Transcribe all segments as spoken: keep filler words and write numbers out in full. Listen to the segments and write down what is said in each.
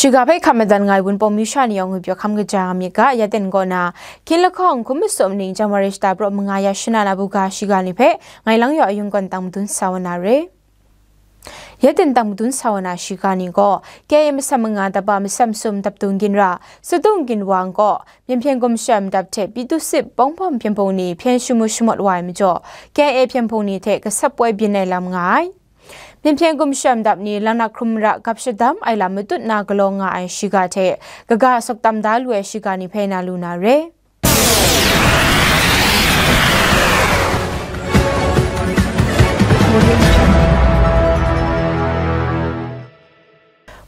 Shiga hpe hkap madan nga ai Wunpawng myu sha ni yawng ngwi pyaw hkam kaja nga myit ga, ya ten kaw na, hkying lahkawng hkum masum ning January shata praw manga ya shana na buga shiga ni hpe ngai lang yaw ayung gawn tang madun sa wa na re. Ya ten tang madun sa wa na shiga ni gaw, K I A masam manga dap a masam sum dap dung ginra, sadung ginwang gaw, Myen hpyen gumshem dap hte Pyithu Sit Pawng Hpawm hpyen hpung ni hpyen shamu shamawt wa ai majaw, K I A hpyen hpung ni hte gasap poi byin ai lam nga ai. Myen hpyen gumshem dap ni laknak hkrum mara gap shadam ai lam matut na galaw nga ai shiga hte, kaga sawk tam da lu ai shiga ni hpe na lu na re.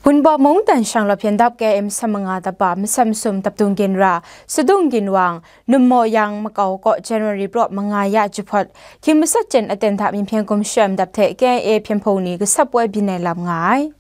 Wunpawng mungdan shanglawt hpyen dap K I A masam manga dap a masam sum dap dung ginra, sadung ginwang, Num Maw Yang makau kaw January praw manga ya jahpawt, hkying masat jen aten hta Myen hpyen gumshem dap hte K I A hpyen hpung ni gasap poi byin ai lam nga ai.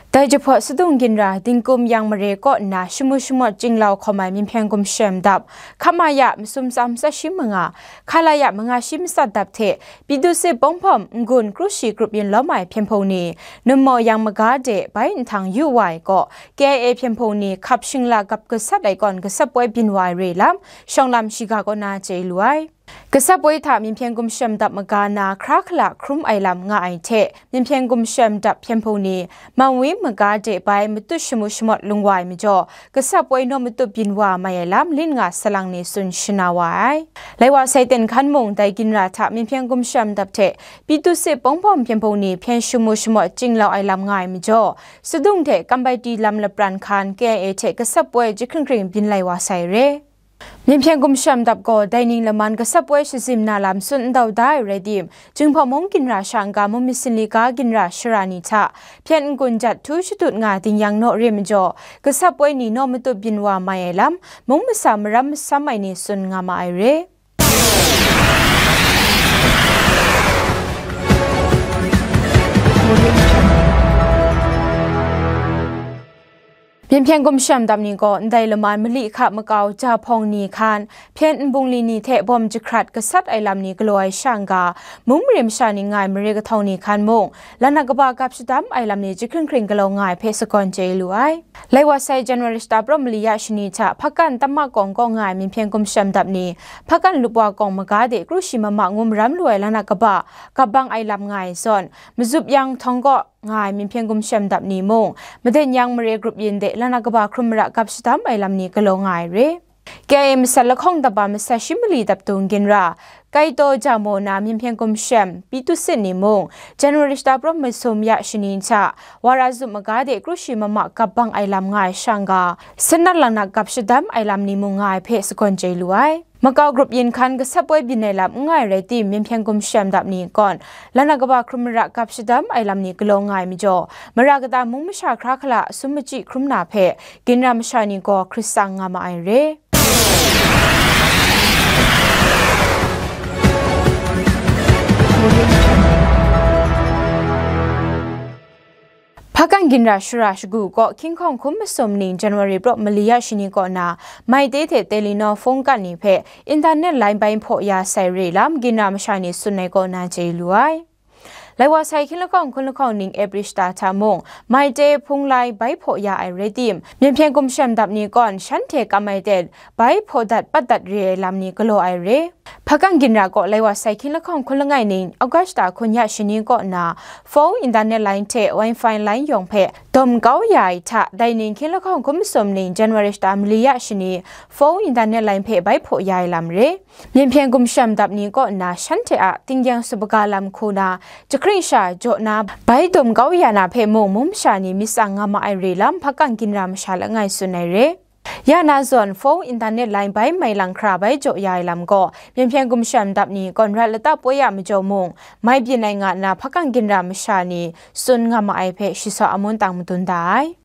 Dai jahpawt sadung ginra, Dingkum Yang mare kaw nna shamu shamawt chyinglau hkawm ai Myen hpyen gumshem dap, Hkama ya masum tsa matsat shi manga, Hkala ya manga shi matsat dap hte, Pyithu Sit Pawng Hpawm n-gun kru shi grup yin lawm ai hpyen hpung ni, Num Maw Yang maga de bai nhtang yu wa ai kaw, K I A hpyen hpung ni hkap shingla gap gasat ai kawn gasap poi byin wa ai re lam, shawng lam shiga kaw na chye lu ai. Gasap poi hta Myen hpyen gumshem dap maga na hkra hkala hkrum ai lam nga ai hte, Myen hpyen gumshem dap hpyen hpung ni, Mawing maga de bai matut shamu shamawt lung wa ai majaw, gasap poi naw matut byin wa mai ai lam lin nga salang ni tsun shana wa ai. Lai wa sai ten hkan mung dai ginra hta Myen hpyen gumshem dap hte Pyithu Sit Pawng Hpawm hpyen hpung ni hpyen shamu shamawt chyinglau ai lam nga ai majaw, sadung hte kam bai ti lam lapran hkan K I A hte gasap poi jahkring hkring byin lai wa sai re. Myen hpyen gumshem dap gaw dai ning laman gasap poi shazim na lam tsun ndau da ai rai tim, Jinghpaw mung ginra sha n-ga mung masin li ga ginra shara ni hta hpyen n-gun jat htu shadut nga ding yang naw re majaw, gasap poi ni naw matut byin wa mai ai lam, mung masa maram masam ai ni tsun nga ma ai re. Myen hpyen gumshem dap ni gaw ndai laman mali hka makau ja hpawng ni hkan, hpyen nbungli ni hte bawm jahkrat gasat ai lam ni galaw ai sha n-ga, mung mare masha ni nga ai mare kahtawng ni hkan mung, laknak kaba gap shadam ai lam ni jahkring hkring galaw nga ai hpe sagawn chye lu ai. Lai wa sai January shata praw mali ya shani hta Hpakan Tamma Kawng kaw nga ai Myen hpyen gumshem dap ni, Hpakan Lupwa Kawng maga de kru shi mama ngu maram lu ai laknak kaba gap bang ai lam nga ai zawn, Mazup Yang htawng kaw nga ai Myen hpyen gumshem dap ni mung, Maden Yang mare grup yin de laknak kaba hkrum mara gap shadam ai lam ni galaw nga ai re. K I A masat lahkawng dap a masat shi mali dap dung ginra, Kaitaw ja maw na Myen hpyen gumshem Pyithu Sit ni mung, January shata praw masum ya shani hta, Wara Zup maga de kru shi mama gap bang ai lam nga ai sha n-ga, sanat laknak gap shadam ai lam ni mung nga ai hpe sagawn chye lu ai. Makau grup yin hkan gasap poi byin ai lam n nga ai rai tim, Myen hpyen gumshem dap ni kawn, laknak kaba hkrum mara gap shadam ai lam ni galaw nga ai majaw, mara kata mung masha hkra hkala sum machyi hkrum na hpe, ginra masha ni gaw hkrit tsang nga ma ai re. Hpakan ginra shara shagu kaw hkying hkawng hkum masum ning January praw mali ya shani kaw na, Maite hte Telenor phone kan ni hpe internet line bai hpaw ya sai re lam ginra masha ni tsun ai kaw na chye lu ai. Lai wa sai hkying lahkawng hkun lahkawng ning April shata hta mung, Maite phone line bai hpaw ya ai rai tim, Myen hpyen gumshem dap ni kawn shanhte kam ai ten bai hpaw dat pat dat re ai lam ni galaw ai re. Hpakan ginra kaw lai wa sai hkying lahkawng hkun langai ning August shata hkun ya shani kaw na, phone internet line hte wifi line yawng hpe dawm kau ya ai hta, dai ning hkying lahkawng hkum masum ning January shata mali ya shani, phone internet line hpe bai hpaw ya ai lam re. Myen hpyen gumshem dap ni kaw nna shanhte a tinggyeng supaga lam hku na, jahkring sha jaw na, bai dawm kau ya na hpe mung mung masha ni myit tsang nga ma ai re lam hpakan ginra masha langai tsun ai re. Ya na zawn, phone internet line bai mai lang hkra bai jaw ya ai lam gaw, Myen hpyen gumshem dap ni kawn rat lata poi ya majaw mung, mai byin ai nga nna hpakan ginra masha ni tsun nga ma ai hpe shi saw amun tang madun da ai.